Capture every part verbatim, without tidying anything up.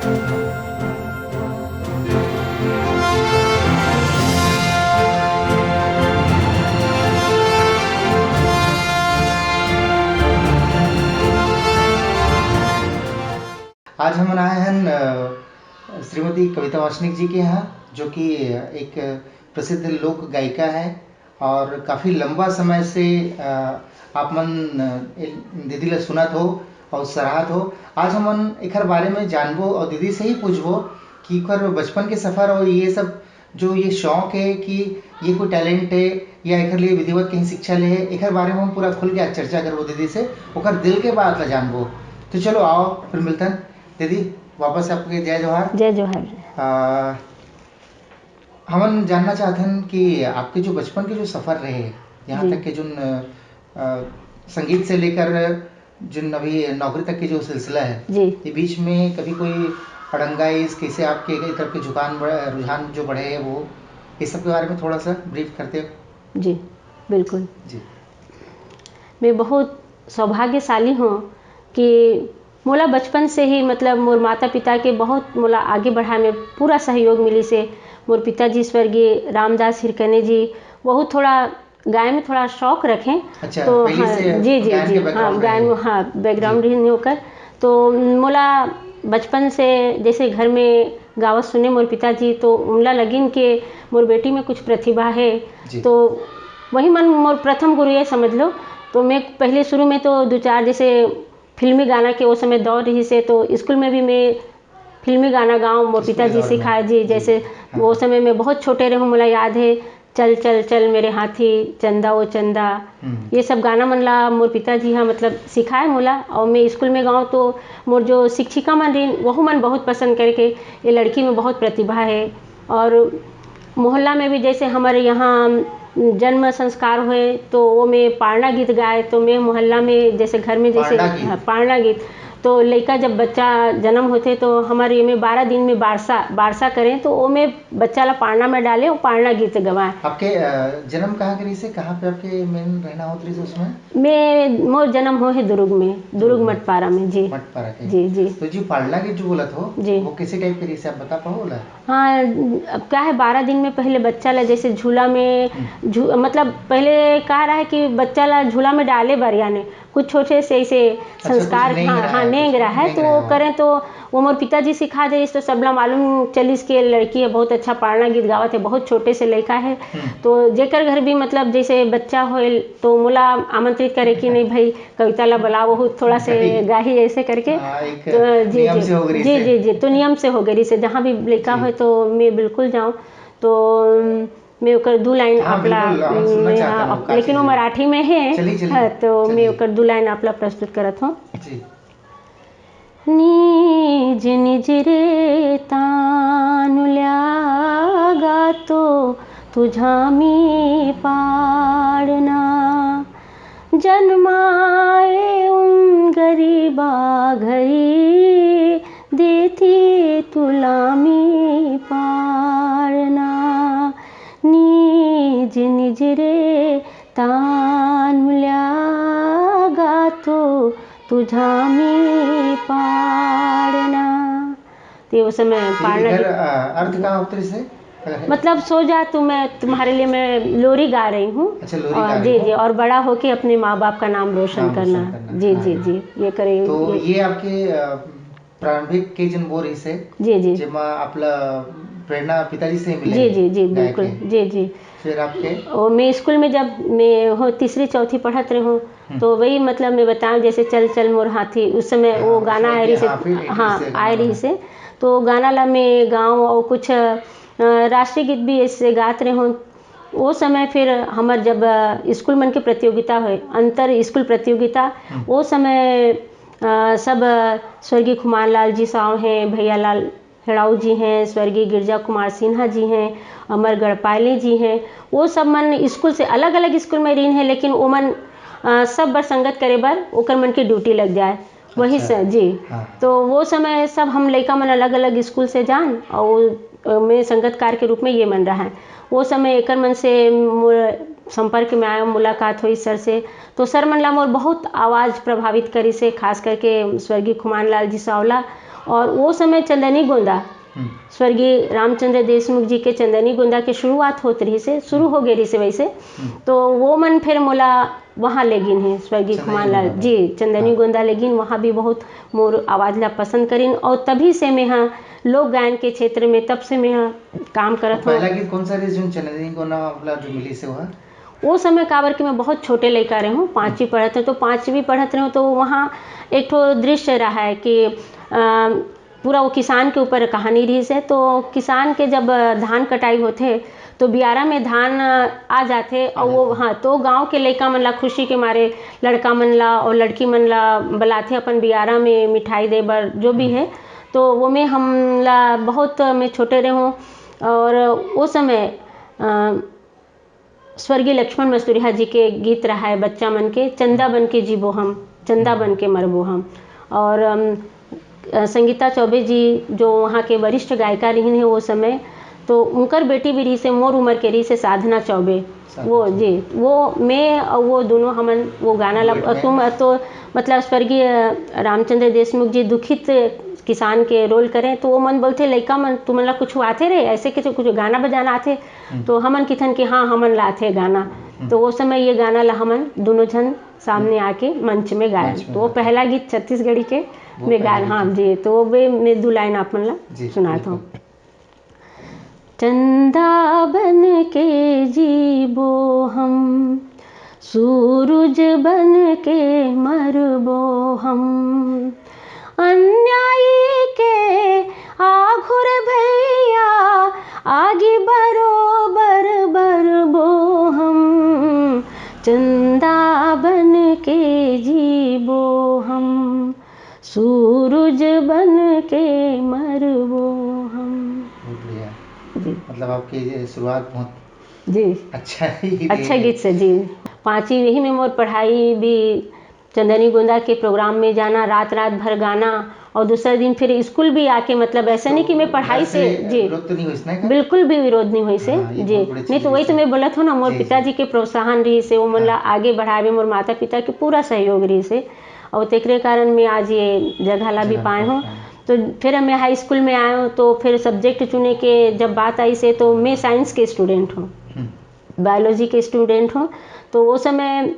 आज हमन आए हन, अ, श्रीमती कविता वासनिक जी के यहाँ, जो कि एक प्रसिद्ध लोक गायिका है और काफ़ी लंबा समय से, अ, आप मन, अ, ए-, दीदी ला सुनत हो और सराहत हो। आज हमन एखर बारे में जानबो और दीदी से ही पूछबो कि एकर बचपन के सफर और ये सब जो ये शौक है कि ये कोई टैलेंट है या एकर लिए विधिवत कहीं शिक्षा ले है, एकर बारे में हम पूरा खुल के आज चर्चा करबो दीदी से, ओकर दिल के बात ला जानबो। तो चलो आओ फिर मिलतन। दीदी, वापस आपके जय जोहार। जय जोहार। आ, हमन जानना चाहथन कि आपके जो बचपन के जो सफर रहे, यहाँ जी। तक के जो न-, अ, संगीत से लेकर जो अभी नौकरी तक के जो सिलसिला है, जी। ये बीच में कभी कोई अड़ंगाइज, कैसे आपके एक तरफ के झुकान बढ़-, रुझान जो बढ़े हैं वो, ये सब के बारे में थोड़ा सा ब्रीफ करते हो? जी, बिल्कुल। जी। मैं बहुत सौभाग्यशाली हूँ कि मोला बचपन से ही, मतलब, मोर माता पिता के बहुत मोला आगे बढ़ाए में पूरा सहयोग मिलिस हे। मोर पिताजी स्वर्गीय रामदास हिरकने जी बहुत थोड़ा गायन में थोड़ा शौक रखें। अच्छा, तो पहले हाँ, से जी, जी, गायन जी, के हाँ, background गायन रहे। में, हाँ, background जी। रहिन ओकर। तो मोला बचपन से जैसे घर में गावत सुने मोर पिताजी, तो उनला लगिन के मोर बेटी में कुछ प्रतिभा है। जी। तो वही मन मोर प्रथम गुरु ये समझ लो। तो मैं पहले शुरू में तो दो चार जैसे फिल्मी गाना के वो समय दौर रहिस हे, तो स्कूल में भी मैं फिल्मी गाना गाऊँ, मोर स्कूल पिताजी दौर में। सिखाए जी, जी, जैसे हाँ। वो समय में बहुत छोटे रहूँ, मोला याद है, चल चल चल मेरे हाथी, चंदा ओ चंदा, हम्म। ये सब गाना मन ला मोर पिताजी हा मतलब सिखाए मोला। और मैं स्कूल में गाऊँ तो मोर जो शिक्षिका मन रहिन, वहू मन बहुत पसंद करके ये लड़की में बहुत प्रतिभा है। और मोहल्ला में भी जैसे हमारे यहाँ जन्म संस्कार होए तो वो में पारना गीत गाए, तो मैं मोहल्ला में जैसे घर में जैसे पारना गीत। हाँ, पारना गीत। तो लइका जब बच्चा जन्म होथे तो हमारे ये में बारह दिन में बारसा, बारसा करें तो वो में बच्चा ला पारना में डाले और पारना गीत गवाए। आपके, अ, जन्म कहाँ के रहिस हे? कहाँ पे आपके मेन रहना होत रहिस हे उसमें? मैं, मोर जन्म हो है दुर्ग में, दुर्ग दुर्ग में। मठपारा में, जी। मठपारा के। जी, जी। तो जी, पारना गीत जो बोलत हो, जी। वो कैसे टाइप के रहिस हे, आप बता पाओ ला? हाँ, अब क्या है, बारह दिन में पहले बच्चा ला जैसे झूला में, हम्म। झू-, मतलब पहले कहा रहा है कि बच्चा ला झूला में डाले बर, यानी कुछ छोटे से ऐसे अच्छा, कुछ संस्कार, नेंग हाँ, रहा हाँ, है, नेंग कुछ रहा है, नेंग तो रहा वो है। करें तो वो मोर पिताजी सिखा दे, इस तो सबला मालूम चलिस के लड़की है, बहुत अच्छा पारना गीत गावत है, बहुत छोटे से लड़का है। हम्म। तो जेकर घर भी मतलब जैसे बच्चा होए तो मोला आमंत्रित करे कि नहीं भाई, कविता ला बुलाओ, वो थोड़ा से गाही। गाही ऐसे करके। हाँ, एक तो जी, नियम जी। से हो गई जी, से। जी, जी, तो नियम से हो गई से, जहाँ भी लड़का जी। होए तो मैं बिल्कुल जाऊँ। तो मैं ओकर दू लाइन हाँ, आपला, बिल्कुल, हम सुनना मैं, चाहते हैं, हाँ, वो का लेकिन वो चीज़ है। मराठी में है। चलिए, चलिए, हाँ, तो मैं चलिए। ओकर दू लाइन आपला प्रस्तुत करत हूँ। जी। निज निज रे तानुल्या गातो तुझा मी पाडना, जन्माए उन गरीबा घरी देती तुला मी पाडना। निज निज रे तानुल्या गातो तुझा मी पाडना। ते वो समय तो पाडना इधर, के अ, अर्थ का उत्तर से अगर है? मतलब, सो जा तू, मैं तुम्हारे लिए मैं लोरी गा रही हूँ। अच्छा, लोरी और गा रही जी, हो। जी, और बड़ा होके अपने माँ बाप का नाम रोशन नाम रोशन करना। करना। जी, हाँ, जी, हाँ। जी, ये करे, तो ये ये आपके, अ, प्रारंभिक के जन वो रहिस हे, जी, जी। जेमा आपला प्रेरणा पिताजी से मिले जी, हे जी, जी, गाय बिल्कुल। के। जी, जी। फिर आपके? ओ, मैं स्कूल में जब मैं हो तीसरी चौथी पढ़त रहूँ, हम्म। तो वही मतलब मैं बताऊँ जैसे चल चल मोर हाथी, उस समय वो हाँ, गाना उसमें आए के रहिस हे, हाँ, फिर हाँ, से आए गाना रहिस हे। तो गाना ला मैं गाऊँ और कुछ, अ, राष्ट्रीय गीत भी ऐसे गात रहूँ। वो समय फिर हमर जब, अ, स्कूल मन के प्रतियोगिता होए, अंतर स्कूल प्रतियोगिता, हम्म। वो समय, अ, सब, अ, स्वर्गीय खुमान लाल जी साव हैं, भैया लाल हेड़ाऊ जी हैं, स्वर्गीय गिरजा कुमार सिन्हा जी हैं, अमर गढ़पाले जी हैं, वो सब मन स्कूल से अलग-अलग स्कूल में रहिन हे, लेकिन वो मन, अ, सब बर संगत करे बर ओकर मन के ड्यूटी लग जाए। वही अच्छा। स-, जी। हाँ। तो वो समय सब हम लइका मन अलग-अलग स्कूल से जान और, अ, में संगतकार के रूप में ये मन रहा है। वो समय एकर मन से मोर संपर्क में आया, मुलाकात हुई सर से। तो सर मन ला मोर बहुत आवाज़ प्रभावित करिस हे, खास करके स्वर्गीय खुमान लाल जी सावला। और वो समय चंदनी गोंदा, हम्म। स्वर्गीय रामचंद्र देशमुख जी के चंदनी गोंदा के शुरुआत होत रहिस हे, शुरू हो गे रहिस हे वैसे। हम्म। तो वो मन फिर मोला वहाँ ले गिन हे, स्वर्गीय चंदनी खुमान लाल गोंदा। जी, चंदनी हाँ। गोंदा ले गिन, वहाँ भी बहुत मोर आवाज़ ला पसंद करिन और तभी से मैं हा लोक गायन के क्षेत्र में, तब से मैं हा काम करत तो हूँ। पहला गीत कौन सा रहिस, जो चंदनी गोंदा मतलब जो मिलिस हे वह? वो समय काबर कि मैं बहुत छोटे लइका रहे हूँ, पाँचवीं पढ़त रहे, तो पाँचवीं पढ़त रहे हूँ, तो वहाँ एक ठो दृश्य रहा है कि, अ, पूरा वो किसान के ऊपर कहानी रहिस हे। तो किसान के जब धान कटाई होथे, तो बियारा में धान आ जाथे, और वो, हाँ, तो गांव के लइका मन ला खुशी के मारे लड़का मन ला और लड़की मन ला बलाथे अपन बियारा में मिठाई दे बर, जो भी है। तो वो में हम ला बहुत, मैं छोटे रहे हूँ, और वो समय, अ, स्वर्गीय लक्ष्मण मस्तुरिया जी के गीत रहा है बच्चा मन के, "चंदा बन के जीबो हम, चंदा बन के मरबो हम।" और, अम, अ, संगीता चौबे जी, जो वहाँ के वरिष्ठ गायिका रहिन हे वो समय, तो उनकर बेटी भी रहिस हे, मोर उम्र के रहिस हे, साधना चौबे। साधना वो, चौबे। जी, वो, मैं और वो दोनों हमन वो गाना ला, duet में। तुम तो, मतलब, स्वर्गीय रामचंद्र देशमुख जी दुखित किसान के role करें, तो वो मन बोलथे, "लइका मन, तुमन ला कुछ आथे रे, ऐसे कुछ, कुछ गाना बजाना आथे?" हम्म। तो हमन किथन कि हाँ, हमन ला आथे गाना। हम्म। तो वो समय ये गाना ला हमन दोनों झन सामने हम्म। आके मंच में गायन। मंच में तो वो गायन। पहला गीत छत्तीसगढ़ी के वो में पहला गायन, गीत हाँ है। जी, तो वो भी मैं दो line आप मन ला जी, सुनात हूँ। बिल्कुल। चंदा बन के जीबो हम, सूरज बन के मरबो हम। अन्यायी के आघुर भैया, आगी बरोबर बरबो हम। चंदा बन के जीबो हम, सूरज बन के मरबो हम। बहुत बढ़िया। जी। मतलब, आपकी ये शुरुआत बहुत जी। अच्छा ही अच्छा है। गीत से, जी। पाँचवीं यही में मोर पढ़ाई भी, चंदनी गोंदा के program में जाना, रात रात भर गाना, और दूसरे दिन फिर स्कूल भी आके, मतलब, ऐसे तो नहीं कि मैं पढ़ाई घर से, से जी। विरोध तो नहीं हुआ इसने का? बिल्कुल भी विरोध नहीं हुआ इसे, हाँ, ये जी। बहुत बड़ी नहीं चीज़ तो है वही तो इससे। मैं बोलत हूँ ना, मोर जी, जी। पिताजी के प्रोत्साहन रहिस हे, वो मन ला हाँ। आगे बढ़ावे, मोर माता पिता के पूरा सहयोग रहिस हे, और तेकरे कारण मैं आज ये जगह ला भी जगह पाए पाए हूँ। हूँ। तो फिर मैं हाई स्कूल में आए हूँ, तो फिर subject चुने के जब बात आइस हे, तो मैं science के student हूँ, हम्म। Biology के student हूँ। तो वो समय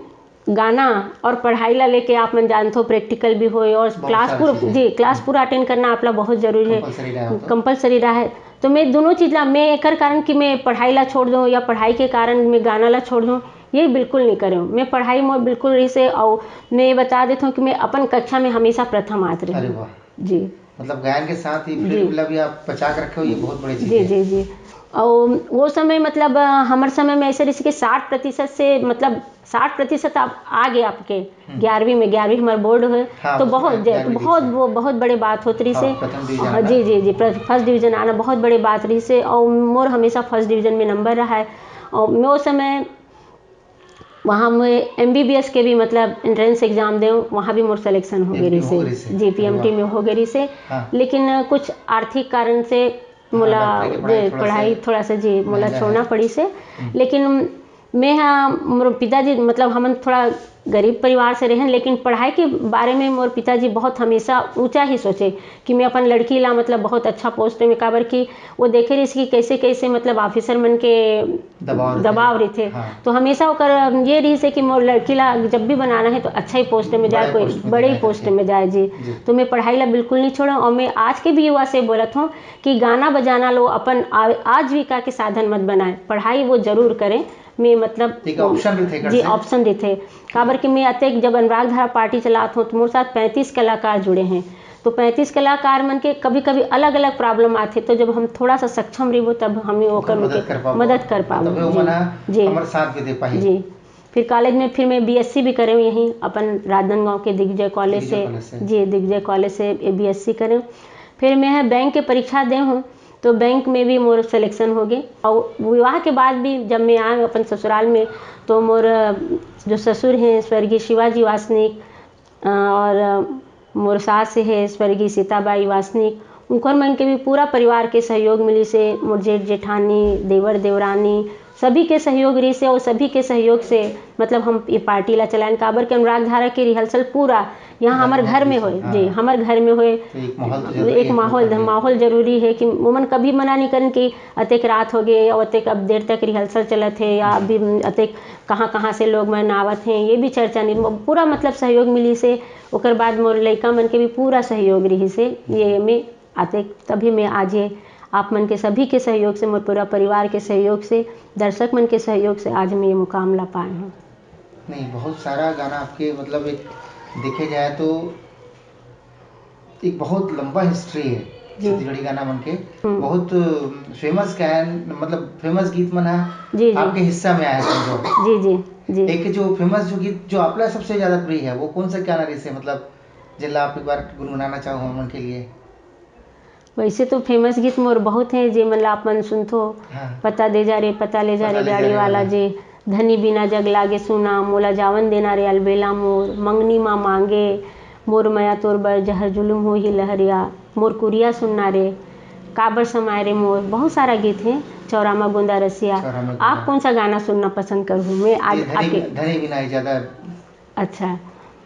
गाना और पढ़ाई ला लेके आप मन जानथो, practical भी होए और बहुत class सारी पूरा, चीजें। जी, class हम्म। पूरा attend करना आप ला बहुत जरूरी है, compulsory रहा हो तो। Compulsory रहा है। तो मैं दोनों चीज ला, मैं एकर कारण कि मैं पढ़ाई ला छोड़ दूँ या पढ़ाई के कारण मैं गाना ला छोड़ दूँ, ये बिल्कुल नहीं करे हूँ। मैं पढ़ाई मोर बिल्कुल रहिस हे, और मैं ये बता देत हूँ कि मैं अपन कक्षा में हमेशा प्रथम आत रही अरे हूँ। वाह। जी। मतलब, गायन के साथ ही फिल्म जी। ला भी आप बचा के रखे हो, ये बहुत बड़ी चीज जी, है। जी, जी। और वो समय, मतलब, अ, हमर समय में ऐसे रहिस कि साठ प्रतिशत से, मतलब, साठ प्रतिशत आप आ गए आपके हम्म। ग्यारहवीं में, ग्यारहवीं हमारे बोर्ड हुए, हाँ, तो उसमें बहुत, ग्यारहवीं बहुत, डिवीजन। वो बहुत बड़े बात होत रहिस हाँ, हे। प्रथम डिवीजन हाँ, आता जी, है। जी, जी, प्र-, फर्स्ट डिवीजन आना बहुत बड़े बात रहिस हे, और मोर हमेशा फर्स्ट डिवीजन में नंबर रहा है। और मैं उस समय वहाँ मैं एमबीबीएस के भी, मतलब, एंट्रेंस एग्जाम दे, वहाँ भी मोर सिलेक्शन हो गए एमटी रहिस हो हे। गए रहिस हे। जी, अरे पीएमटी वाह। में हो गए रहिस हे। हाँ। लेकिन कुछ आर्थिक कारण से हाँ, मोला डॉक्टरी के पढ़ाई जे थोड़ा पढ़ाई सा थोड़ा सा, जी, मोला महंगा छोड़ना है। पड़िस हे। हम्म। लेकिन मैं हा, मोर पिताजी, मतलब, हमन थोड़ा गरीब परिवार से रहेन, लेकिन पढ़ाई के बारे में मोर पिताजी बहुत हमेशा ऊंचा ही सोचे कि मैं अपन लड़की ला, मतलब, बहुत अच्छा पोस्ट में, काबर कि वो देखे रहिस कि कैसे कैसे, मतलब, ऑफिसर मन के दबाव रहिथे। दबाव रहिथे। हाँ। तो हमेशा ओकर ये रहिस हे कि मोर लड़की ला जब भी बनाना है तो अच्छा ही पोस्ट में जाए, बड़े कोई पोस्ट में बड़े ही जाए पोस्ट करके। में जाए, जी। जी। तो मैं पढ़ाई ला बिल्कुल नहीं छोड़ा और मैं आज के भी युवा से बोलत हूँ कि गाना बजाना लो अपन आ-, आजीविका के साधन मत बनाए, पढ़ाई वो जरूर करें। मैं, मतलब, एक ऑप्शन रहिथे एकर जी, से। ऑप्शन रहिथे। काबर कि मैं अतेक जब अनुराग धारा पार्टी चलात हूँ तो मोर साथ पैंतीस कलाकार जुड़े हैं, तो पैंतीस कलाकार मन के कभी-कभी अलग-अलग प्रॉब्लम आथे, तो जब हम थोड़ा सा सक्षम रहिबो तब हम ओकर ओकर मन के मदद कर पाबो। मदद कर पाबो। तबे जी, ओमन ह जी। हमर साथ भी दे पाही। जी। फिर कॉलेज में फिर मैं बीएससी भी करे हूँ यहीं अपन राजनांदगांव के दिग्विजय कॉलेज दिग्विजय से। कॉलेज से। जी, दिग्विजय कॉलेज से बीएससी करे। फिर मैं ह बैंक के परीक्षा दे हूँ, तो बैंक में भी मोर सिलेक्शन हो गए। और विवाह के बाद भी जब मैं आए अपन ससुराल में, तो मोर, अ, जो ससुर हैं स्वर्गीय शिवाजी वासनिक, अ, और, अ, मोर सास है स्वर्गीय सीताबाई वासनिक, उनकर मन के भी पूरा परिवार के सहयोग मिलिस हे, मोर जेठ जेठानी, देवर देवरानी, सभी के सहयोग रहिस हे और सभी के सहयोग से, मतलब, हम ये पार्टी ला चलाएन। काबर के अनुराग धारा के रिहर्सल पूरा यहाँ हमर घर में होए, हाँ। जी, हमर घर में होए। तो एक माहौल तो जरूरी एक है, माहौल, घर में। माहौल जरूरी है कि ओमन कभी मना नहीं करन कि अतेक रात हो गए या अतेक अब देर तक रिहर्सल चलत है या अभी अतेक कहाँ, कहाँ से लोग मन आवत हैं, ये भी चर्चा नहीं, पूरा मतलब सहयोग मिलिस हे। ओकर बाद मोर लइका मन के भी पूरा सहयोग रहिस हे ये में अतेक, तभी मैं आज ये आप मन के सभी के सहयोग से, मोर पूरा परिवार के सहयोग से, दर्शक मन के सहयोग से आज मैं ये मुकाम ला पाए हूँ। नहीं, बहुत सारा गाना आपके, मतलब, एक देखे जाए तो एक बहुत लंबा हिस्ट्री है जी। छत्तीसगढ़ी गाना मन के। हम्म। बहुत फेमस गायन, मतलब, फेमस गीत मन है जी, जी। आपके हिस्सा में आया है, समझो। जी, जी, जी। एक जो फेमस जो गीत जो आपला सबसे ज्यादा प्रिय है, वो कौन सा गाना रहिस हे, मतलब, जेला आप एक बार गुनगुनाना चाहो हम मन के लिए? वैसे तो फेमस गीत मोर बहुत हैं, जे मन ला आप मन सुनथो। हाँ। पता दे जा रे, पता ले जा पता रे, ले जा गाड़ी रे वाला वाला। जे, धनी बिना जग लागे सुना, मोला जावन देना रे अलबेला मोर, मंगनी मा मांगे, मोर मया तोर बर जहर जुलुम होही लहरिया, मोर कुरिया सुनना रे, काबर समाए रे मोर, बहुत सारा गीत हैं, चौरामा गोंदा रसिया। चौरामा गोंदा। आप कौन सा गाना सुनना पसंद करहू? मैं आज ये धनी, आपके धनी बिना ही ज्यादा अच्छा,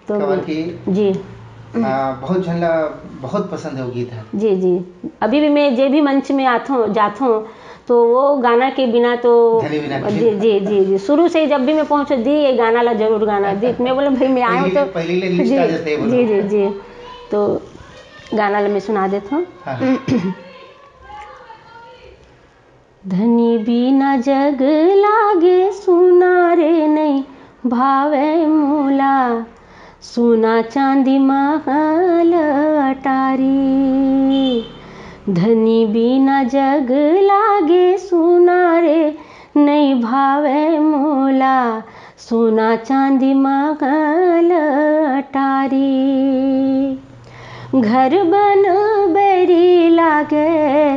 तो काबर कि, जी। आ, बहुत झन ला बहुत पसंद है वो गीत है। जी, जी। अभी भी मैं जे भी मंच में आथों, जाथों, तो वो गाना के बिना तो धनी बिना के। जी, जी, जी, जी। शुरू से ही जब भी मैं पहुंचो, "दी, ये गाना ला जरूर गाना, दी।" मैं बोला, "भाई, मैं आया हूँ।" पहली, तो पहली ले लिस्ट जी, आ जाते हैं, बोलो। जी, जी, जी। तो गाना ला मैं सुना देता हूँ। हाँ, हाँ। धनी बिना जग लागे सुना रे नइ भावै मोला, सोना चांदी महल अटारी। धनी बिना जग लागे सुना रे नइ भावै मोला, सोना चांदी महल अटारी। घर बन बैरी लागे,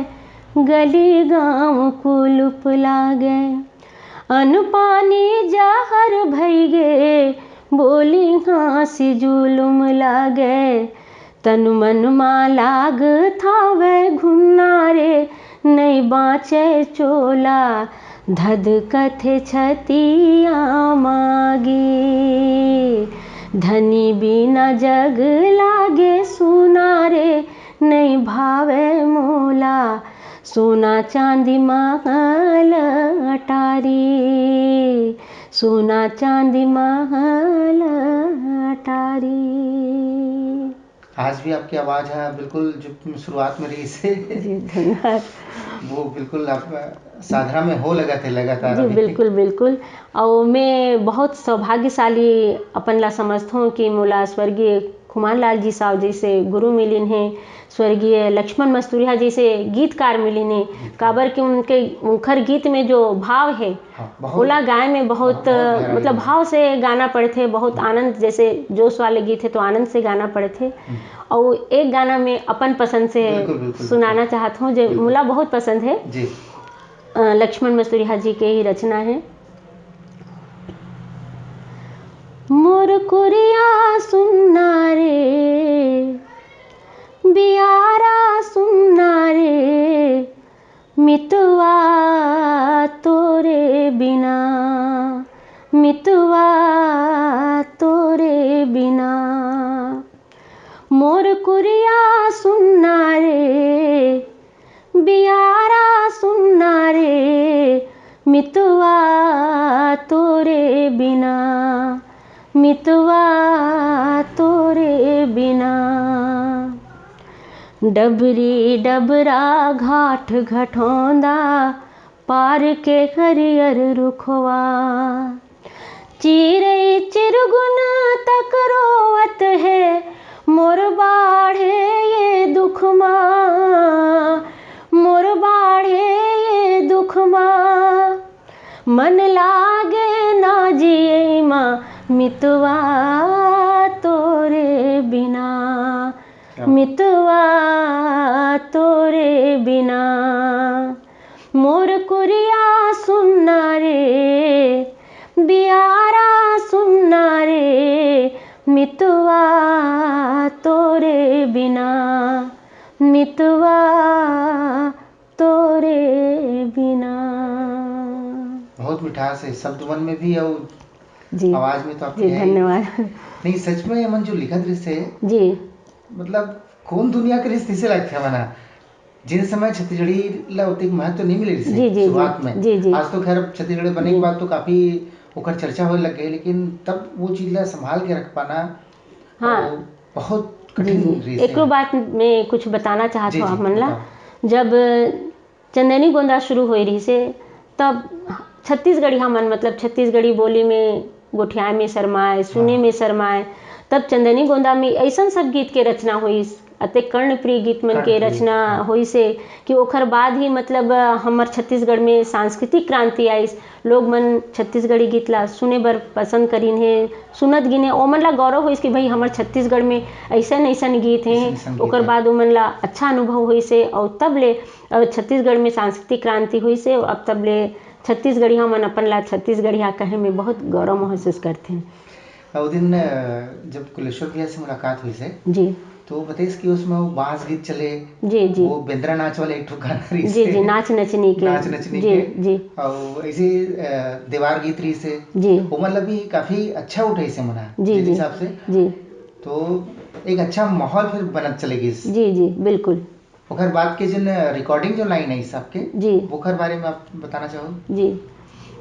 गली गांव कुलुप लागे। अन्न पानी जहर भइगे, बोली हाँसी जुलुम लागे। तन मन मा लाग थावै घुन्ना रे, नइ बाँचै चोला, धधकथे छतिया मागी। धनी बिना जग लागे सुना रे, नइ भावै मोला, सोना चांदी महल अटारी, सोना चांदी महल अटारी। आज भी आपकी आवाज़ है बिल्कुल जो शुरुआत में रहिस हे। जी, धन्यवाद। वो बिल्कुल आप साधना में हो लगा थे लगातार जी, अभी। बिल्कुल, बिल्कुल। और मैं बहुत सौभाग्यशाली अपन ला समझता हूँ कि मोला स्वर्गीय खुमान लाल जी साव जैसे गुरु मिलिन हे, स्वर्गीय लक्ष्मण मस्तुरिया जैसे गीतकार मिलिन हे, गीतकार। काबर कि उनके, उनकर गीत में जो भाव है, हाँ, बहुत। ओला गाय में बहुत, बहुत, बहुत गहराई मतलब, है। भाव से गाना पड़थे, बहुत आनंद, जैसे जोश वाले गीत है तो आनंद से गाना पड़थे। हम्म। और एक गाना मैं अपन पसंद से बिल्कुल, बिल्कुल, सुनाना बिल्कुल। चाहत हूँ, जो बिल्कुल। मोला बहुत पसंद है। जी। अ, लक्ष्मण मस्तुरिया जी के ही रचना है। मोर कुरिया सुन्ना रे, बियारा सुन्ना रे, मितवा तोरे बिना, मितवा तोरे बिना। मोर कुरिया सुन्ना रे, बियारा सुन्ना रे, मितवा तोरे बिना, मितवा तोरे बिना। डबरी डबरा घाट घटौंदा, पार के हरियर रुखवा। चिरई चिरगुन तक रोवत हे, मोर बाढ़े ये दुख मा, मोर बाढ़े ये दुख मा। मन लागे ना जिये मा, मितवा तोरे बिना, क्या? मितवा तोरे बिना। मोर कुरिया सुन्ना रे, बियारा सुन्ना रे, मितवा तोरे बिना, मितवा तोरे बिना। बहुत मिठास है शब्द मन में भी और जी। आवाज में तो आपके जी, है ही। धन्यवाद। नहीं, सच में हमन जो लिखत रहिसे, जी। मतलब, कौन दुनिया के रहिसे, तइसे लगथे हमन ह। जिन समय छत्तीसगढ़ी ला ओतेक महत्व नहीं मिले रहिसे जी, जी, जी। शुरुआत में। जी, जी। आज तो खैर छत्तीसगढ़ी बने के जी। बाद तो काफी ओकर चर्चा होए लग गए, लेकिन तब वो चीज ला संभाल के रख पाना, हाँ। वो बहुत जी, कठिन जी। रहिसे। एको बात में कुछ बताना चाहत जी, हूँ जी, आप मन ला। बताओ। जब चंदैनी गोंदा शुरू होए रहिसे, तब छत्तीसगढ़िया मन, मतलब, छत्तीसगढ़ी बोली में गोठियाए में शरमाए, सुने हाँ। में शरमाए, तब चंदैनी गोंदा में अइसन सब गीत के रचना होइस, अतेक कर्णप्रिय गीत मन के कर्णप्रिय, रचना हाँ। होइसे कि ओखर बाद ही, मतलब, हमर छत्तीसगढ़ में सांस्कृतिक क्रांति आइस। लोग मन छत्तीसगढ़ी गीत ला सुने बर पसंद करिन हे, सुनत गिन हे, ओमन ला गौरव होइस कि भाई, हमर छत्तीसगढ़ में अइसन-अइसन गीत हे। अइसन-अइसन गीत ओकर हे। बाद ओमन ला अच्छा अनुभव होइस हे, अउ तब ले, अ, छत्तीसगढ़ में सांस्कृतिक क्रांति होइस हे, अब तब ले छत्तीसगढ़िया मन अपन ला छत्तीसगढ़िया कहे में बहुत गौरव महसूस करथे। अउ दिन, अ, जब कुलेश्वर भैया से मुलाकात होइस हे, जी। तो वो बताइस कि उसमें वो बांस गीत चले, जी, जी। वो बेंदरा नाच वाला एक ठो गाना रहिस जी, हे। जी, नाच नचनी के। नाच नचनी जी, के। जी। अउ ऐसे, अ, देवार गीत रहिस हे। जी। वो मतलब भी काफी अच्छा उठाइस हे मना, जी, जिस जी। हिसाब से। जी। तो एक अच्छा माहौल फिर बनत चले गिस। जी, जी, बिल्कुल। ओकर बाद के जिन recording जो line है सबके, जी। ओकर बारे में आप बताना चाहो? जी।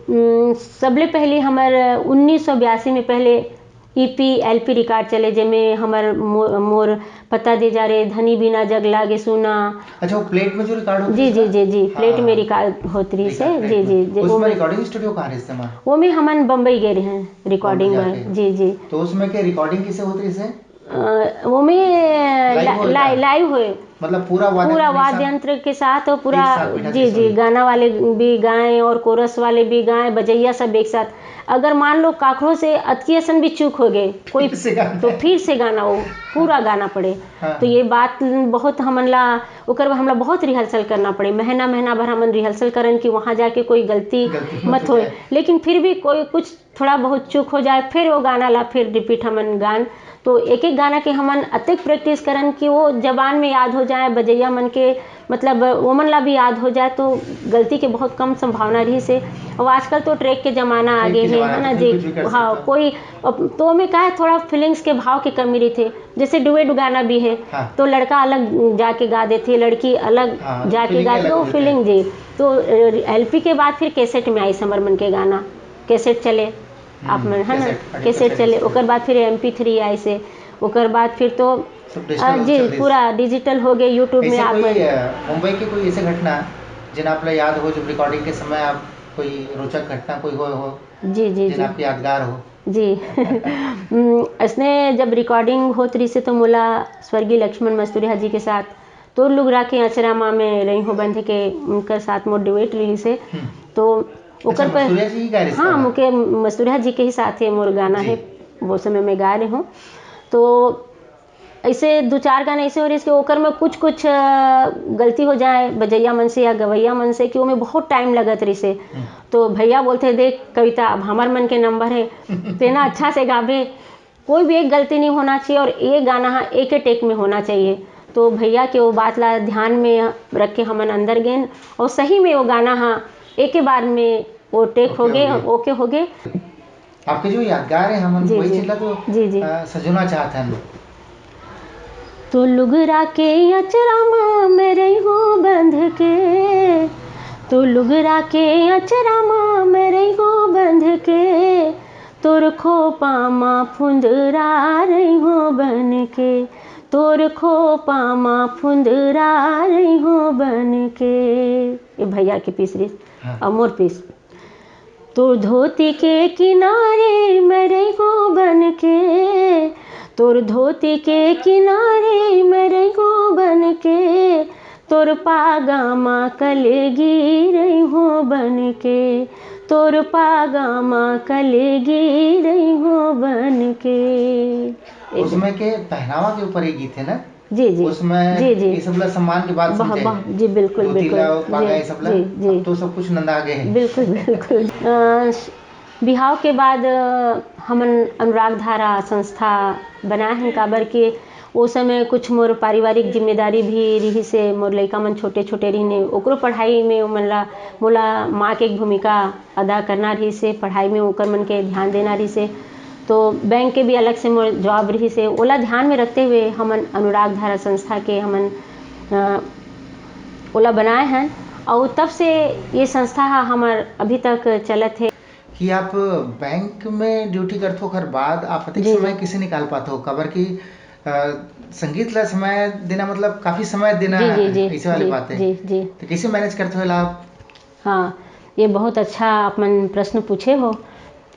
उम, सबले पहली हमर उन्नीस सौ बयासी में पहले ईपी, एलपी record चले, जेमे हमर मो-, मोर पता दे जा रे, धनी बिना जग लागे सुना। अच्छा, वो plate में जो record होत जी, रहिस जी, ना? जी, जी, हाँ, plate में हाँ। Record होत रहिस हे। जी, जी, जी, उसमें वो recording studio कहाँ रहिस हे? वो में हमन बम्बई गए रहे हैं recording बम्बई में। जाके। जी, जी। तो उसमें के recording किसे होत रहिस हे? अ, वो में live ला-, होए ला-, का? Live होए। मतलब पूरा वाद्य पूरा यंत्र एक साथ? वाद्य यंत्र के साथ और पूरा, एक साथ बैठा जी, के जी, सभी? गाना वाले भी गाएं और chorus वाले भी गाएं, बजैया सब एक साथ। अगर मान लो काकरो से अतकी असन भी चूक हो गए, कोई फिर से गाना। तो फिर से गाना, वो पूरा गाना पड़े। हाँ, तो हाँ। ये बात बहुत हमन ला, ओकर बर हमला बहुत rehearsal करना पड़े, महीना, महीना भर हमन rehearsal करन कि वहाँ जाके कोई गलती गलती मत मत हो होए। जाए। लेकिन फिर भी कोई कुछ थोड़ा बहुत चूक हो जाए, फिर वो गाना ला फिर repeat हमन गान। तो एक-एक गाना के हमन अतेक practice करन कि वो जबान में याद हो जाए, बजैया मन के, मतलब, ओमन ला भी याद हो जाए, तो गलती के बहुत कम संभावना रहिस हे। और आजकल तो track के जमाना आ track गे के हे, जमाना है ना तो जी? कुछ भी कर हाँ, सकता है। कोई, अब तो ओमे का है, थोड़ा feelings के भाव के कमी रहिथे। जैसे duet गाना भी है, हाँ। तो लड़का अलग जाके गा देथे, लड़की अलग हाँ, जाके feeling गा अलग देथे, वो होथे। Feeling जी। तो, अ, एलपी के बाद फिर कैसेट में आइस हमर मन के गाना। कैसेट चले, आप हम्म, मन, है ना? कैसेट, ऑडियो कैसेट कैसेट चले, जैसे। ओकर बाद फिर एमपी थ्री आइस हे, ओकर बाद फिर तो, सब digital आ, जी, चल रही। पूरा digital हो गए, YouTube में ऐसे आप कोई, मन अ, मुंबई के कोई ऐसे घटना, जिन आप ला याद हो, जब recording के समय आप कोई रोचक घटना कोई हो, हो, जी, जी, जिन जी। आपके यादगार हो? जी। उम, इसने जब recording होत रहिस हे, तो मोला स्वर्गीय लक्ष्मण मस्तुरिया जी के साथ तोर लुगरा के अचरा मा मैं रही हूँ बंध के, उनकर साथ मोर duet रहिस हे। हम्म। तो अच्छा, ओकर पर मस्तुरिया जी ही गाए रहिस हाँ, का? मुके मस्तुरिया जी के ही साथ हे मोर गाना जी। हे, वो समय मैं गाए रही हूँ। तो ऐसे दो चार गाना ऐसे हो रहिस कि ओकर में कुछ-कुछ, अ, गलती हो जाए बजैया मन से या गवैया मन से कि ओमे बहुत time लगत रहिस हे। हम्म। तो भैया बोलथे, "देख कविता, अब हमर मन के number हे, तेना अच्छा से गाबे।" कोई भी एक गलती नहीं होना चाहिए और ये गाना हा एक ही take में होना चाहिए। तो भैया के वो बात ला ध्यान में रख के हमन अंदर गेन और सही में वो गाना हा एक ही बार में वो take OK हो गए, हो गए। OK हो गए। आपके जो यादगार है, हमन जी, वही जी। चीज ला तो, जी, जी। अ, सजोना चाहत हन। तो लुगरा के अचरा मा मैं रही हूँ बंध के, तो लुगरा के अचरा मा मैं रही हूँ बंध के, तोर खोपा मा फुंदरा रही हूँ बन के, तोर खोपा मा फुंदरा रही हूँ बन के। ये भैया के piece रहिस, हाँ। और मोर piece। तोर धोती के किनारे मैं रही हूँ बन के, तोर धोती के किनारे मैं रही हूँ बन के, तोर पागा मा कलेगी रही हूँ बन के, तोर पागा मा कलेगी रही हूँ बन के। उस समय के पहनावा के ऊपर ये गीत है ना? जी, जी। उसमें जी, जी। ये सब ला सम्मान के बात बह-, समझे। बह-, जी, बिल्कुल, धोती बिल्कुल। ला, पागा, जी, ये सब ला। जी, जी। अब तो सब कुछ नंदा गए है। बिल्कुल, बिल्कुल। अ, बिहाव के बाद, अ, हमन अनुराग धारा संस्था बनाए हन, काबर कि ओ समय कुछ मोर पारिवारिक जिम्मेदारी भी रिहिस हे, मोर लइका मन छोटे-छोटे रिहिन हे, ओकरो पढ़ाई में ओमन ला, मोला माँ के एक भूमिका अदा करना रिहिस हे, पढ़ाई में ओकर मन के ध्यान देना रिहिस हे। तो बैंक के भी अलग से मोर जॉब रिहिस हे, ओला ध्यान में रखते हुए हमन अनुराग धारा संस्था के हमन, अ, ओला बनाए हन, अउ तब से ये संस्था ह हमर अभी तक चलत हे। कि आप बैंक में ड्यूटी करथो, ओकर बाद आप अधिक जी। समय कइसे निकाल पाथो? काबर कि, अ, संगीत ला समय देना मतलब काफ़ी समय देना जी, जी, जी, अइसे वाली जी, बात हे। जी, जी। तो कइसे मैनेज करथो एला आप? हाँ, ये बहुत अच्छा आप मन प्रश्न पूछे हो।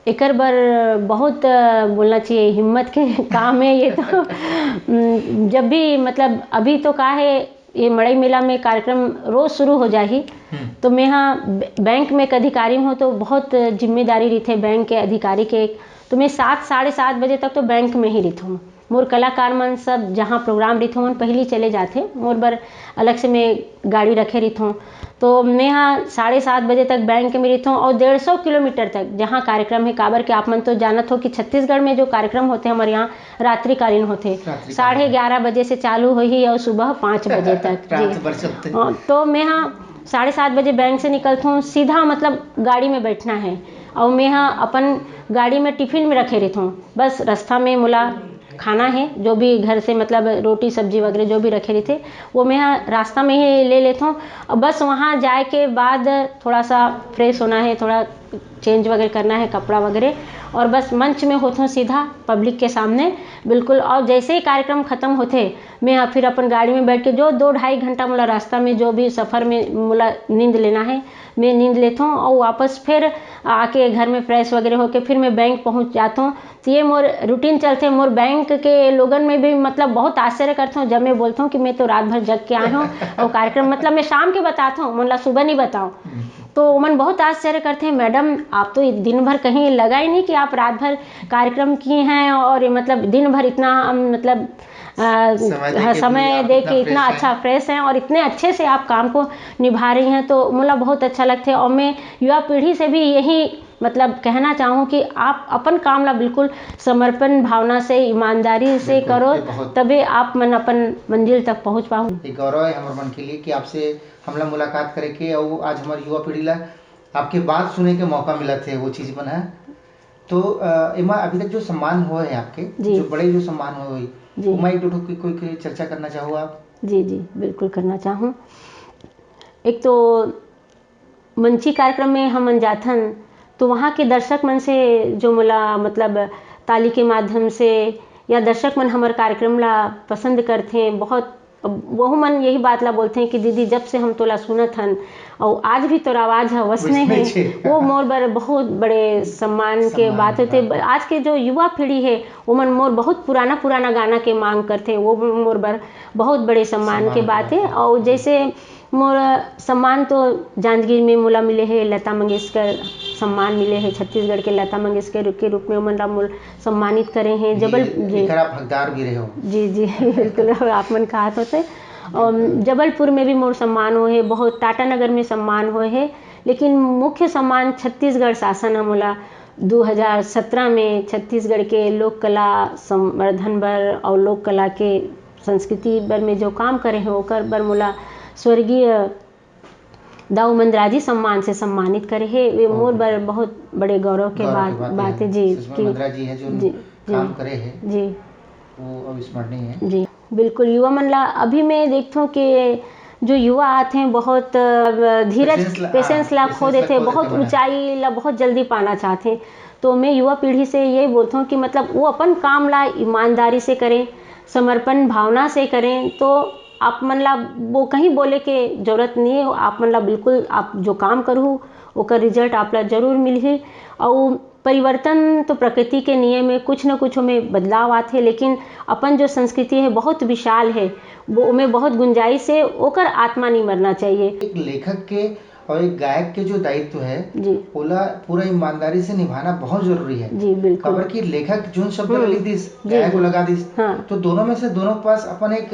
एकर बर बहुत, अ, बोलना चाहिए, हिम्मत के काम है ये तो। उम, जब भी मतलब अभी तो का है, ये मड़ई मेला में कार्यक्रम रोज शुरू हो जाही। हम्म। तो मैं हाँ ब-, बैंक में एक अधिकारी हूँ, तो बहुत जिम्मेदारी रहिथे बैंक के अधिकारी के। तो मैं सात, साढ़े सात बजे तक तो बैंक में ही रहिथों। मोर कलाकार मन सब जहाँ प्रोग्राम रहिथे, ओमन पहिली चले जाथे। मोर बर अलग से मैं गाड़ी रखे रहिथों। तो मैं हाँ साढ़े सात बजे तक बैंक में रहिथों और डेढ़ सौ किलोमीटर तक जहाँ कार्यक्रम है, काबर के आप मन तो जानत हो कि छत्तीसगढ़ में जो कार्यक्रम होथे हमर यहाँ रात्रिकालीन होथे। रात्रिकालीन। साढ़े ग्यारह बजे से चालू होही और सुबह पाँच बजे तक। जी। रात भर चलथे। हाँ, तो मैं हाँ साढ़े सात बजे बैंक से निकलथों, सीधा मतलब गाड़ी में बैठना है और मैं हाँ अपन गाड़ी में टिफिन में रखे रहिथों। बस रास्ता में मोला खाना है, जो भी घर से मतलब रोटी सब्जी वगैरह जो भी रखे रहिथे, वो मैं हाँ रास्ता में ही ले लेथों। और बस वहाँ जाए के बाद थोड़ा सा फ्रेश होना है, थोड़ा चेंज वगैरह करना है, कपड़ा वगैरह, और बस मंच में होथों सीधा पब्लिक के सामने, बिल्कुल। और जैसे ही कार्यक्रम खत्म होथे, मैं हाँ फिर अपन गाड़ी में बैठ के जो दो ढाई घंटा मोला रास्ता में जो भी सफ़र में मोला नींद लेना है, मैं नींद लेथों और वापस फिर आके घर में फ्रेश वगैरह होके फिर मैं बैंक पहुँच जाथों। तो ये मोर रूटीन चलथे। मोर बैंक के लोगन में भी मतलब बहुत आश्चर्य करथों जब मैं बोलथों कि मैं तो रात भर जग के आए हूँ और कार्यक्रम मतलब मैं शाम के बताथों, मोला सुबह नहीं बताओ। हम्म। तो ओमन बहुत आश्चर्य करथे, "मैडम, आप तो दिन भर कहीं लगा ही नहीं कि आप रात भर कार्यक्रम की हैं और ये मतलब दिन भर इतना, अम, मतलब, अ, समय दे हाँ, के समय इतना, दे इतना के इतना फ्रेश हैं। अच्छा फ्रेश हैं और इतने अच्छे से आप काम को निभा रही हैं।" तो मोला बहुत अच्छा लगथे और मैं युवा पीढ़ी से भी यही मतलब कहना चाहूँ कि आप अपन काम ला बिल्कुल समर्पण भावना से, ईमानदारी से बिल्कुल, करो, ये बहुत तबे आप मन अपन मंजिल तक पहुँच पाहू। ये गौरव है हमर मन के लिए कि आपसे हमला मुलाकात करे के अउ आज हमर युवा पीढ़ी ला आपके बात सुने के मौका मिलत हे, वो चीज मन है। तो, अ, एमा अभी तक जो सम्मान हुआ है आपके, जी। जो बड़े जो सम्मान हुए हुई, जी। ओमा एक दो ठो कोई, कोई, कोई चर्चा करना चाहो आप? जी, जी, बिल्कुल करना चाहूँ। एक तो मंची कार्यक्रम में हमन जाथन, तो वहाँ के दर्शक मन से जो मोला मतलब ताली के माध्यम से या दर्शक मन हमर कार्यक्रम ला पसंद करथे, बहुत, वहू मन यही बात ला बोलथे कि दीदी, जब से हम तोला सुनत हन, अउ आज भी तोर आवाज ह वसने वसने हे। छे। वो मोर बर बहुत बड़े सम्मान के सम्मान, बात होथे। हाँ। आज के जो युवा पीढ़ी हे, ओमन मोर बहुत पुराना, पुराना गाना के मांग करथे, वो मोर बर बहुत बड़े सम्मान सम्मान के बात बात हे। हे। अउ जैसे मोर सम्मान तो जांजगीर में मोला मिले हे, लता मंगेशकर सम्मान मिले हे, छत्तीसगढ़ के लता मंगेशकर के रूप में ओमन ला मोर सम्मानित करे हे। ये, जबल-, जी। एकर आप हकदार भी रहे हो। जी, जी, बिल्कुल, आप मन कहत होते। अम, बिल्कुल। जबलपुर में भी मोर सम्मान होए हे, बहुत टाटा नगर में सम्मान होए हे, लेकिन मुख्य सम्मान छत्तीसगढ़ शासन ह मोला दू हजार सत्रह में छत्तीसगढ़ के लोक कला संवर्धन बर और लोक कला के संस्कृति बर में जो काम करे हे, ओकर बर मोला स्वर्गीय दाऊ मंदराजी सम्मान से सम्मानित करे हे। ये बहुत मोर बर बढ़िया। बहुत बड़े गौरव के गौरव की बात, बात बात हे। हे जी, सुषमा कि मंदराजी हे जो जी, जी, काम करे हे, जी। वो अविस्मरणीय हे। जी, बिल्कुल, युवा मन ला अभी मैं देखथों कि जो युवा आथे बहुत, अ, धीरज, patience ला, patience हाँ, ला खो patience ला देथे, खो बहुत देथे, ऊंचाई ला बहुत जल्दी पाना चाहथे। तो मैं युवा पीढ़ी से ये बोलथों कि मतलब वो अपन काम ला ईमानदारी से करें, समर्पण भावना से करें, तो आप मन ला वो कहीं बोले के जरूरत नहीं हे। आप मन ला बिल्कुल आप जो काम करहू, ओकर result आप ला जरूर मिलही। अउ परिवर्तन तो प्रकृति के नियम हे, कुछ न कुछ ओमे बदलाव आथे, लेकिन अपन जो संस्कृति हे बहुत विशाल हे, वो ओमे बहुत गुंजाइश हे, ओकर आत्मा नहीं मरना चाहिए। एक लेखक के और एक गायक के जो दायित्व है, जी। ओला पूरा ईमानदारी से निभाना बहुत जरूरी है। जी, बिल्कुल। काबर कि लेखक जोन शब्द हम्म। ला लिख दिस, जी, गायक जी। लगा दिस, हाँ। तो दोनों में से दोनों के पास अपन एक,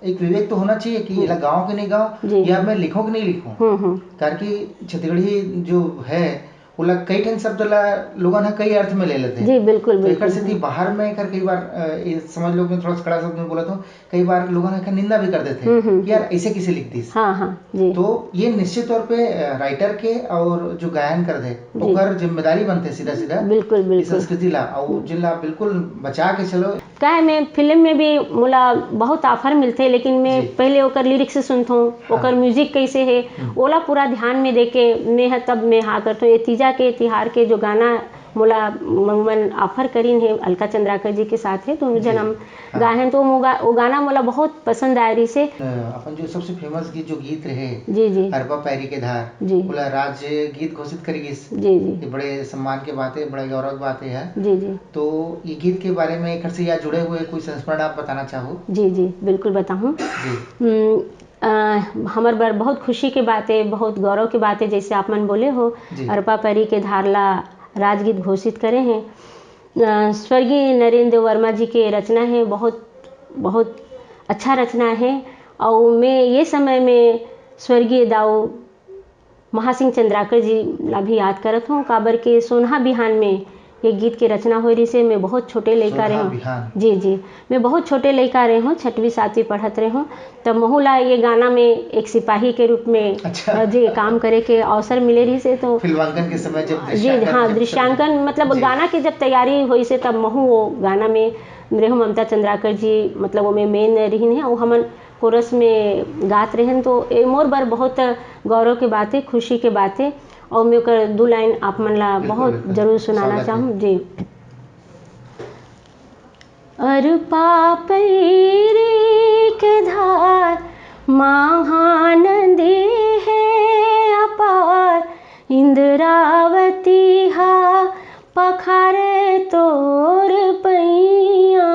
एक विवेक तो होना चाहिए कि जी। एला गाओ कि नहीं गाओ, जी। या मैं लिखूं कि नहीं लिखूं। हम्म, हम्म। काबर कि छत्तीसगढ़ी जो है, ओला कई ठन शब्द ला लोगन ह कई अर्थ में ले लेथे। जी, बिल्कुल, तो एकर बिल्कुल। सेती बाहर में एकर कई बार, अ, ये समझ लो कि मैं थोड़ा सा कड़ा शब्द में बोलत हूँ, कई बार लोगन ह एकर निंदा भी कर देथे हम्म, हम्म, कि यार, ऐसे किसे लिख दिस। हाँ, हाँ, जी। तो ये निश्चित तौर पे, अ, राइटर के और जो गायन कर दे, जी। ओकर जिम्मेदारी बनथे सीधा-सीधा बिल्कुल, ये बिल्कुल। संस्कृति ला, और हम्म। जिन ला बिल्कुल बचा के चलो। काहे मैं फिल्म में भी मोला बहुत ऑफर मिलथे, लेकिन मैं जी। पहले ओकर लिरिक्स सुनथों, हाँ। ओकर म्यूजिक कैसे हे, हम्म। ओला पूरा ध्यान में देके मैं ह तब मैं हाँ करथों। ये तीजा के तिहार के जो गाना मोला म-, मन ऑफर करिन हे, अलका चंद्राकर जी के साथ हे, दोनों जी। जन हम हाँ। गाए हन, तो वो गा-, वो गाना मोला बहुत पसंद आए रहिस हे। अ, अपन जो सबसे फेमस गीत, जो गीत रहे, जी, जी। अरपा पैरी के धार, जी। ओला राज गीत घोषित करे गिस। जी, जी। ये बड़े सम्मान के बात है, बड़ा गौरव की बात है यार। जी, जी। तो ये गीत के बारे में एकर से या जुड़े हुए कोई संस्मरण आप बताना चाहो? जी, जी, बिल्कुल बताहूँ। जी। हम्म, अ, हमर बर बहुत खुशी के बात है, बहुत गौरव के बात है, जैसे आप मन बोले हो, जी। अरपा परी के धार ला राजगीत घोषित करे हैं। अ, स्वर्गीय नरेंद्र वर्मा जी के रचना है, बहुत, बहुत अच्छा रचना है। और मैं ये समय में स्वर्गीय दाऊ महासिंह चंद्राकर जी ला भी याद करत हूँ, काबर के सोनहा बिहान में ये गीत के रचना होए रहिसे। मैं बहुत छोटे लइका सोनहा रहे हूँ। बिहान। जी, जी, मैं बहुत छोटे लइका रहे हूँ, छठवीं सातवीं पढ़त रहे हूँ, तब महू ला ये गाना में एक सिपाही के रूप में, अच्छा। अ, जी, काम करे के अवसर मिले रहिसे। तो फिल्मांकन के समय जब जी, दृश्यांकन हाँ, जब दृश्यांकन, मतलब जी। गाना के जब तैयारी होइसे, तब महू वो गाना में रहे हूँ। ममता चंद्राकर जी, मतलब, वो में मेन रहिन है, वो हमन कोरस में गात रहेन, तो ए मोर बर बहुत गौरव के बात है, खुशी के बात है। और मैं ओकर दू लाइन आप मन ला बिल्कुल, बहुत बिल्कुल। जरूर सुनाना स्वागत है। चाहूँ। जी। अरपा पैरी के धार, महानदी है अपार, इंद्रावती हा पखारे तोर पैया,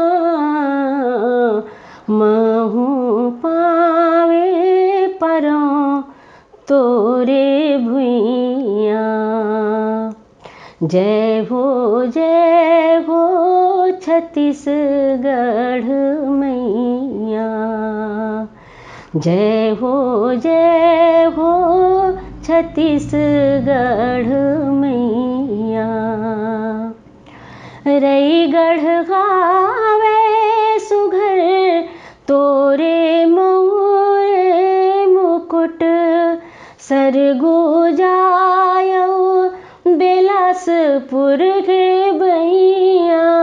महू पावे परों तोरे भुइया। जय हो, जय हो छत्तीसगढ़ मैया। जय हो, जय हो छत्तीसगढ़ मैया। रईगढ़ गावे सुघर तोरे मउर मुकुट, सरगुजा अउ बेलासपुर के बइया।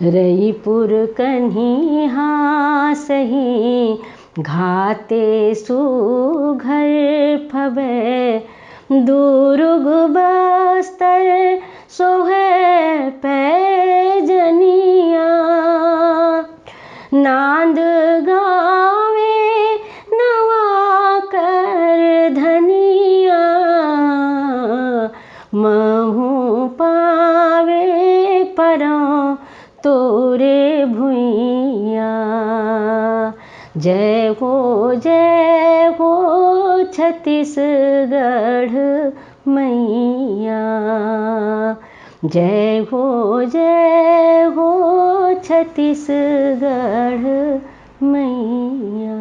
रईपुर कन्ही हासही घाते सुघर फबे, दुरुग बस्तर सोहे पैजनिया। नांद गावे नवा कर धनिया, महू पावे परों तोरे भुइया। जय हो, जय हो छत्तीसगढ़ मैया। जय हो, जय हो छत्तीसगढ़ मैया।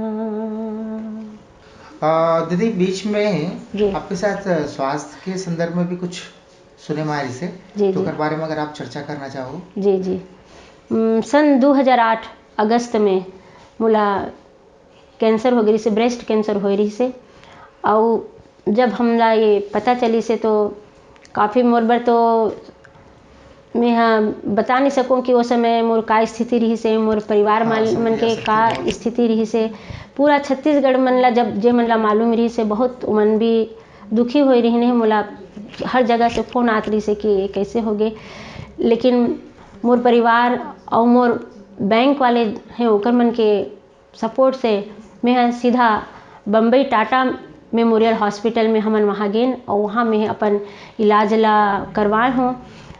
अ, दीदी, बीच में जी। आपके साथ, अ, स्वास्थ्य के संदर्भ में भी कुछ सुने में आए रहिसे, जी, तो जी। ओकर बारे में अगर आप चर्चा करना चाहो। जी, जी। उम, सन दू हजार आठ अगस्त में मोला कैंसर हो गे रहिसे, ब्रेस्ट कैंसर होए रहिसे। अउ जब हमला ये पता चलिसे, तो काफ़ी मोर बर तो मैं ह बता नहीं सकूँ कि वो समय मोर का स्थिति रहिसे, मोर परिवार हाँ, वाल-, समझ मन के सकते का हैं। स्थिति रहिसे। पूरा छत्तीसगढ़ मन ला, जब जे मन ला मालूम रहिसे, बहुत उमन भी दुखी होए रहिन हे। मोला हर जगह से फोन आत रहिसे कि ये कैसे हो गए, लेकिन मोर परिवार और मोर बैंक वाले हैं, ओकर मन के सपोर्ट से मैं ह सीधा बम्बई टाटा मेमोरियल हॉस्पिटल में हमन वहाँ गेन और वहाँ मैं अपन इलाज ला करवाए हों।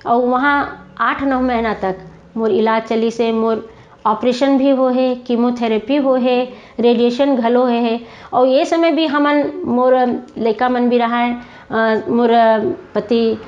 और वहाँ आठ नौ महीना तक मोर इलाज चलिसे। मोर ऑपरेशन भी हो हे, कीमोथेरेपी हो हे, रेडिएशन घलो हे, हे। और ये समय भी हमन, मोर लइका मन भी रहाय, अ, मोर पति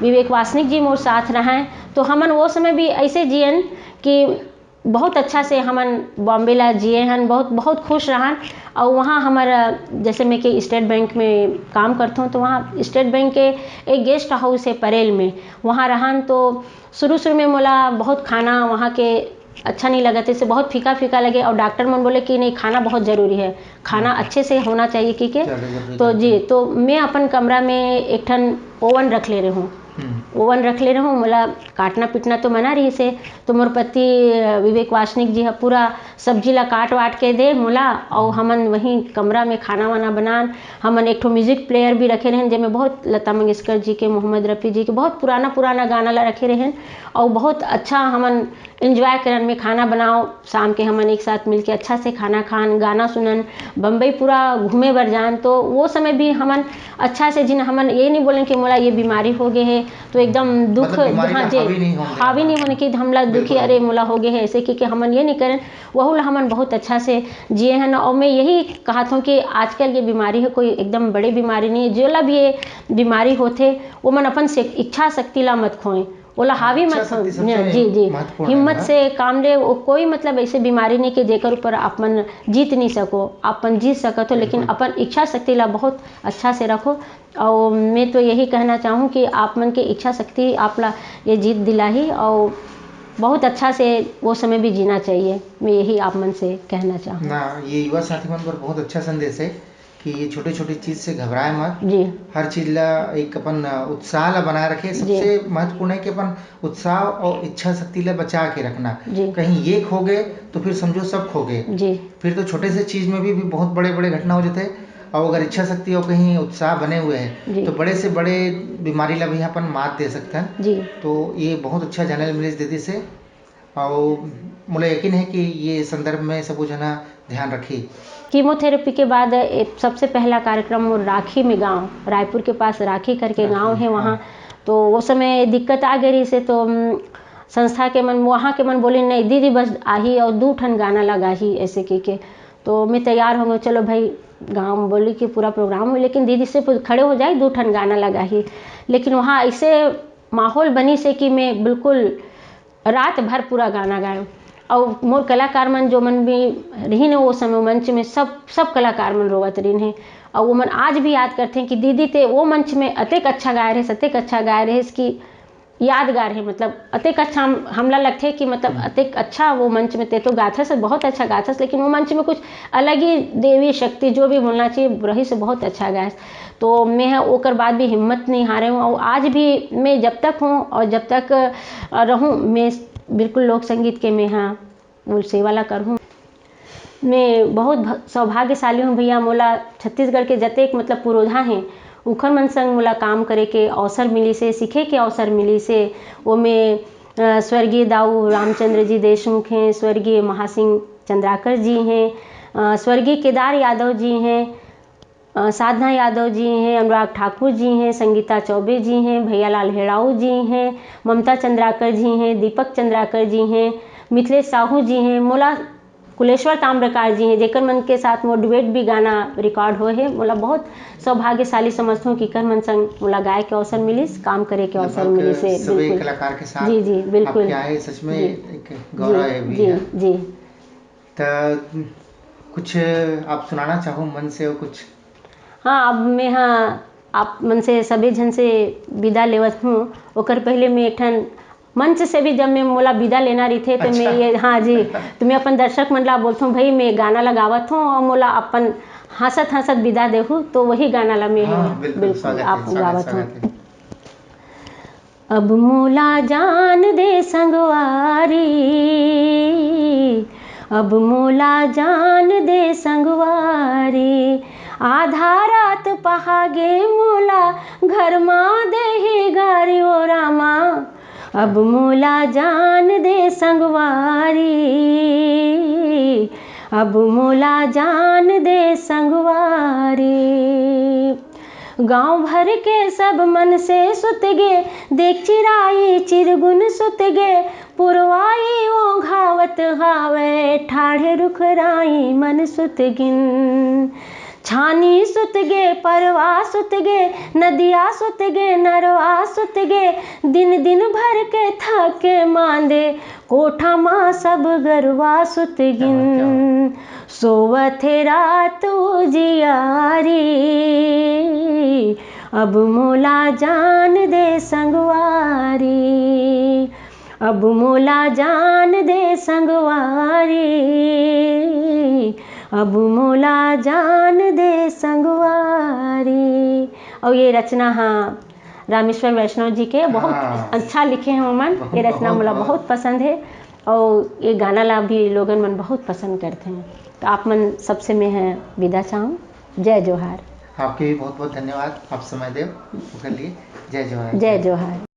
विवेक वासनिक जी मोर साथ रहाय, तो हमन वो समय भी ऐसे जियन कि बहुत अच्छा से हमन बॉम्बे ला जिए हन, बहुत, बहुत खुश रहन। और वहाँ हमर, जैसे मैं कि स्टेट बैंक में काम करथों, तो वहाँ स्टेट बैंक के एक गेस्ट हाउस है परेल में, वहाँ रहन। तो शुरू-शुरू में मोला बहुत खाना वहाँ के अच्छा नहीं लगत, इसे बहुत फीका-फीका लगे और डॉक्टर मन बोले कि नहीं, खाना बहुत ज़रूरी है, खाना अच्छे से होना चाहिए, ठीक है? ज़्यादा ज़रूरी तो है। जी, तो मैं अपन कमरा में एक ठन ओवन रख ले रहे हूँ। हम्म। ओवन रख ले रहे हूँ, मोला काटना पीटना तो मना रही से, तो मोर पति, अ, विवेक वासनिक जी ह पूरा सब्जी ला काट वाट के दे मोला, और हमन वहीं कमरा में खाना वाना बनान। हमन एक ठो म्यूजिक प्लेयर भी रखे रहन, जेमे बहुत लता मंगेशकर जी के, मोहम्मद रफ़ी जी के बहुत पुराना पुराना गाना ला रखे रहन, और बहुत अच्छा हमन एंजॉय करन में खाना बनाओ, शाम के हमन एक साथ मिलके अच्छा से खाना खान, गाना सुनन, बम्बई पूरा घूमे बर जान। तो वो समय भी हमन अच्छा से, जिन हमन ये नहीं बोलें कि मोला ये बीमारी हो गए है, तो एकदम दुख, मतलब बीमारी हाँ का जी, हावी नहीं होने हावी देना। नहीं होने की हमला दुखी, बिल्कुल। अरे मोला हो गए है ऐसे, क्योंकि हमन ये नहीं करें, वहू ला हमन बहुत अच्छा से जिए हैं। और मैं यही कहत हूँ कि आजकल ये बीमारी है, कोई एकदम बड़ी बीमारी नहीं है। जेला भी ये बीमारी होथे, वो मन अपन से इच्छा शक्ति ला मत खोएं, ओला हावी इच्छा मत शक्ति खोएं। सबसे जी, जी। महत्वपूर्ण है हिम्मत ना? से काम ले, वो कोई मतलब ऐसे बीमारी नहीं कि जेकर ऊपर आप मन जीत नहीं सको, आप मन जीत सकत हो, लेकिन बिल्कुल। अपन इच्छा शक्ति ला बहुत अच्छा से रखो। और मैं तो यही कहना चाहूँ कि आप मन के इच्छा शक्ति आप ला ये जीत दिलाही, और बहुत अच्छा से वो समय भी जीना चाहिए। मैं यही आप मन से कहना चाहूँ। ना, ये युवा साथी मन पर बहुत अच्छा संदेश है कि ये छोटे-छोटे चीज से घबराए मत। जी। हर चीज ला एक अपन, अ, उत्साह ला बनाए रखे। जी। सबसे महत्वपूर्ण है कि अपन उत्साह और इच्छा शक्ति ला बचा के रखना। जी। कहीं ये खो गए तो फिर समझो सब खो गए। जी। फिर तो छोटे से चीज में भी, भी बहुत बड़े-बड़े घटना हो जाते हैं। और अगर इच्छा शक्ति और कहीं उत्साह बने हुए हैं, जी। तो बड़े से बड़े बीमारी ला भी अपन मात दे सकते हैं। जी। तो ये बहुत अच्छा जानल मिलिस दीदी से। और मोला यकीन है कि ये संदर्भ में सबो जना ध्यान रखी। कीमोथेरेपी के बाद ए, सबसे पहला कार्यक्रम वो राखी में गांव, रायपुर के पास राखी करके राखी, गांव है वहाँ। हाँ। तो वो समय दिक्कत आ गई रही से, तो, उम, संस्था के मन, वहाँ के मन बोले, "नहीं दीदी, बस आही और दू ठन गाना ला गाही," ऐसे कह के। तो मैं तैयार हो गई, चलो भाई, गांव बोली कि पूरा प्रोग्राम हो, लेकिन दीदी से पूछ-, खड़े हो जाए, दू ठन गाना ला गाही। लेकिन वहाँ ऐसे माहौल बनी से कि मैं बिल्कुल रात भर पूरा गाना गाए। और मोर कलाकार मन, जो मन भी रहिन वो समय मंच में, सब, सब कलाकार मन रोवत रहिन है। और वो मन आज भी याद करते हैं कि दीदी ते वो मंच में अतेक अच्छा गाए रहे, अतेक अच्छा गाए रहे कि यादगार है। मतलब अतेक अच्छा हम, हमला लगथे कि मतलब हम्म। अतेक अच्छा वो मंच में ते तो गाथस, बहुत अच्छा गाथस, लेकिन वो मंच में कुछ अलग ही देवी शक्ति, जो भी बोलना चाहिए, रही से बहुत अच्छा गायस। तो मैं ह ओकर बाद भी हिम्मत नहीं हारे हूँ, और आज भी मैं जब तक हूँ और जब तक, अ, रहूँ, मैं बिल्कुल लोक संगीत के मैं ह वो सेवा ला करहूँ। मैं बहुत भ-, सौभाग्यशाली हूँ भैया, मोला छत्तीसगढ़ के जतेक मतलब पुरोधा हैं, उखर मन संग मोला काम करे के अवसर मिलिस हे, सीखे के अवसर मिलिस हे। वो में, अ, स्वर्गीय दाऊ रामचंद्र जी देशमुख हैं, स्वर्गीय महासिंह चंद्राकर जी हैं, अ, स्वर्गीय केदार यादव जी हैं, अ, साधना यादव जी हैं, अनुराग ठाकुर जी हैं, संगीता चौबे जी हैं, भैयालाल हेड़ाऊ जी हैं, ममता चंद्राकर जी हैं, दीपक चंद्राकर जी हैं, मिथिलेश साहू जी हैं, मोला कुलेश्वर ताम्रकार जी हैं, जेकर मन के साथ मोर डुएट भी गाना रिकॉर्ड होए हे। मोला बहुत सौभाग्यशाली समझथों कि एकर मन संग मोला गाए के अवसर मिलिस, काम करे के अवसर लगभग मिलिस हे, सभी बिल्कुल। कलाकार के साथ जी, जी, बिल्कुल। आपके आए, सच में जी। एक गौरव जी, है जी, भैया। जी। त कुछ आप सुनाना चाहो मन से और कुछ? हाँ, अब मैं, हाँ, आप मन से सभी झन से विदा लेवत हूँ। ओकर पहले मैं एक ठन मंच से भी जब मैं मोला विदा लेना रहिथे, तो मैं अच्छा। ये, हाँ जी, तो मैं अपन दर्शक मन ला बोलथों, "भाई, मैं गाना ला गावत हूँ और मोला अपन हंसत-हंसत विदा देहू," तो वही गाना ला मैं हाँ, बिल्कुल, बिल्कुल, स्वागत आप है, स्वागत, गावत हूँ। स्वागत है। अब मोला जान दे संगवारी, अब मोला जान दे संगवारी, आधा रात पहागे मोला घर मा देही गारी ओ रामा। अब मोला जान दे संगवारी, अब मोला जान दे संगवारी। गांव भर के सब मन से सुत गे, देख चिराई चिरगुन सुत गे, पुरवाई ओघावत हावय, ठाढ़े रुख राई मन सुत गिन। छानी सुत गे, परवा सुत गे, नदिया सुत गे, नरवा सुत गे, दिन दिन भर के थके मांदे, कोठा मा सब गरवा सुत गिन। सोवत हे रात उजियारी, अब मोला जान दे संगवारी, अब मोला जान दे संगवारी, अब मोला जान दे संगवारी। और ये रचना, हाँ, रामेश्वर वैष्णव जी के बहुत हाँ। अच्छा लिखे हैं ओमन। बहुत, ये रचना बहुत, मोला बहुत। बहुत पसंद है। और ये गाना ला भी लोगन मन बहुत पसंद करते हैं। तो आप मन सबसे मैं है विदा चाहूँ। जय जोहार। आपके भी बहुत बहुत धन्यवाद, आप समय देव ओकर लिए। जय जोहार। जय जोहार।